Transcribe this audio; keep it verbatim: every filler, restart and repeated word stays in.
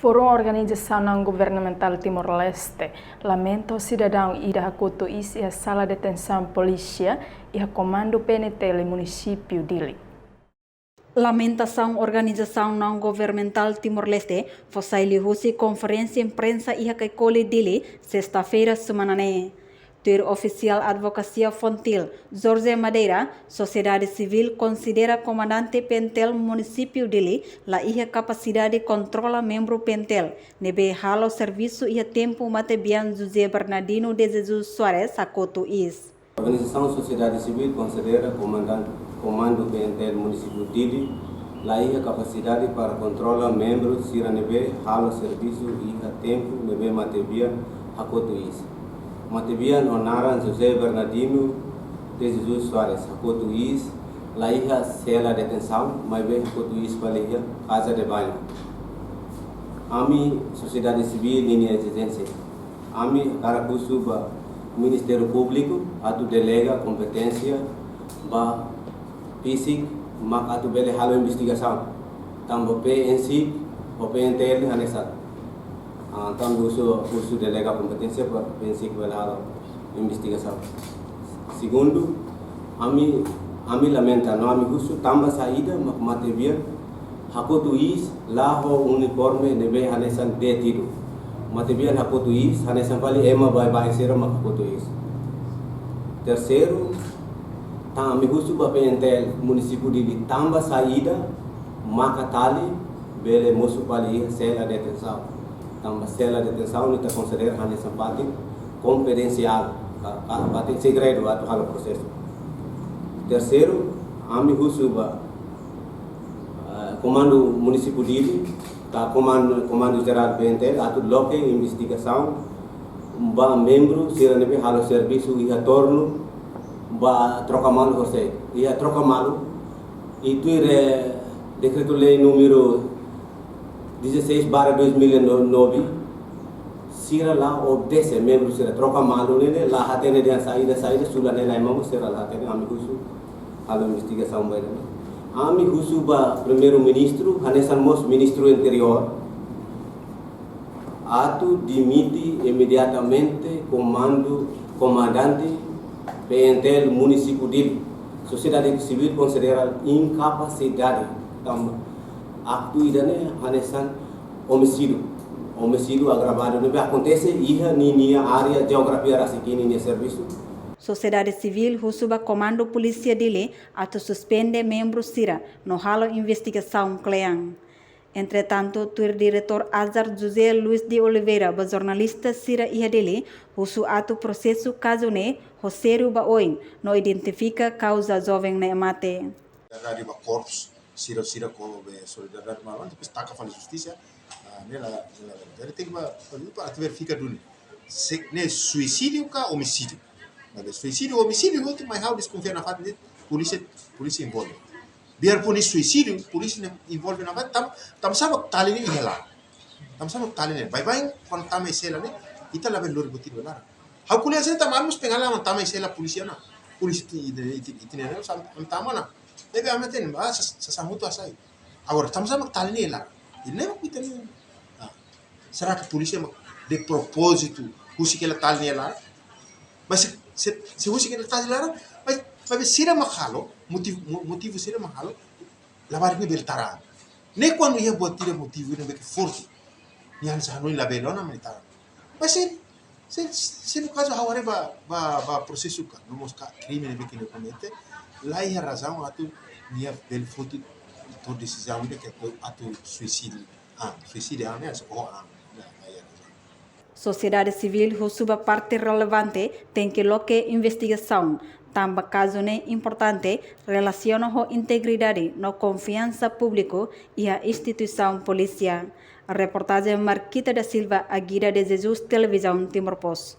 Forum Organizasaun Naun Governamentál Timor-Leste lamenta sidadaun ida hakotu iis iha sala detensaun polísia iha Komandu P N T L Munisípiu Dili. Lamentasaun organizasaun naun governamentál Timor-Leste fó sai liuhusi konferénsia imprensa iha Caicoli, Dili, sesta-feira semana ne'e. Tuir ofisiál advokasia FONGDIL, Jorge Madeira, sosiedade sivíl konsidera komandante P N T L Munisípiu Dili la iha kapasidade kontrola membru P N T L ne'ebé halo servisu iha tempu matebian José Bernardino de Jesus Soares hakotu iis. Organizasaun sosiedade sivíl konsidera komandan-, Komandu P N T L Munisípiu Dili la iha kapasidade para kontrola membru sira ne'ebé halo servisu iha tempu ne'ebé matebian hakotu iis. Matebian ho naran José Bernardino de Jesus Soares hakotu iis la iha sela detensaun, maibé hakotu iis fali iha casa de banho. Ami sosiedade sivíl ninia ezijénsia. Ami hakarak husu ba Ministériu Públiku atu delega kompeténsia ba PCIC mak atu bele halo investigasaun. Tanba PNCIC ho PNTL hanesan. Ah, tanba husu, husu delega kompeténsia ba PNCIC bele halo investigasaun. Segundu, ami, ami lamenta, no ami husu tanba saida mak matebian hakotu iis la ho uniforme ne'ebé hanesan detidu. Matebian hakotu iis, hanesan fali ema baibain sira mak hakotu iis. Terseiru, tan ami husu ba PNTL Munisípiu Dili tanba saida maka tali bele mosu fali iha sela detensaun. Tanba sela detensaun ita konsidera hanesan fatin konfidensiál, ka, ka fatin segredu atu halo prosesu. Terseiru, ami husu ba, eh, Komandu Munisípiu Dili, ka Komandu, Komandu Jerál PNTL atu loke investigasaun ba membru sira ne'ebé halo servisu iha tornu ba troka malu horisehik. Iha troka malu, i tuir dekretu-lei númeru dezasseis barra dois mil e nove, sira la obedese, membru sira troka malu ne'e la hatene dehan saida, saida, sula ne'e la ema mós sira la hatene, ami husu halo investigasaun ba ida-ne'e. Ami husu ba Primeiru-Ministru, hanesan mós Ministru Interiór, atu dimite imediatamente komandu, komandante PNTL Munisípiu Dili. Sosiedade sivíl konsidera inkapasidade tanba aktu ida-ne'e hanesan omisídiu. Omisídiu agravadu ne'ebé akontese iha ninia área jeografia rasik ninia servisu. Sosiedade sivíl husu ba Komandu Polísia Dili atu suspende membru sira no halo investigasaun kle'an. Entretantu, tuir Diretór Azar José Luis de Oliveira ba jornalista sira iha Dili, husu atu prosesa kazu ne'e ho sériu ba oin no identifika kauza joven ne'e mate. Solidariedade ba korpus, sira, sira ho be solidariedade ba, depois taka fali justisa, ah, ne'e la, ne'e la, jadi tenke ba, ba atu verifika duni. Se ne'e suisídiu ka omisídiu. Maibé suisídiu, omisídiu, hotu mai ha'u deskonfia nafatin de'it polísia, polísia envolve. Biarpun ne'e suisídiu, polísia ne'e envolve nafatin, tanba, tanba sá mak tali ne'e iha laran. Tanba sá mak tali ne'e. Baibain, kuandu tama iha sela ne'e, ita labele lori buat ida ba laran. Ha'u ko'alia hanesan ne'e tanba ami mós pernah la tama iha sela polísia ona. Polísia ita, ita, ita, ita ne'e, sa-, ami tama ona. Ne'ebé ami hatene, ah, sa-, sa-, sasán hotu hasai. Agora, tanba sá mak tali ne'e iha laran. Ida-ne'e mak ita ne'e. Ah. Será que polísia mak de propózitu husik hela tali ne'e iha laran? Mas se, se, se husik hela tali iha laran, mas, mas sira mak halo, motivu, mo-, motivu sira mak halo, labarik ne'e bele tara an. Ne'e kuandu iha buat ida motivu ne'ebé ke forte, nia hanesan hanoin labele ona mak nia tara an. Mas se, se, se no kazu ha'u haree ba, ba, ba prosesu ka, no mós ka krime ne'ebé ke nia komete, la iha razaun atu nia bele foti toma desizaun ida ke atu, atu suisídiu. Ah, suisídiu, ah, ne'e, oh, ah, ne'e, ne'e, ne'e. Sosiedade sivíl husu ba parte relevante tenke loke investigasaun, tanba kazu ne'e importante relasiona ho integridade no konfiansa públiku iha instituisaun polísia. Reportajen Marquita da Silva, Agida de Jesus, Televizaun Timor Post.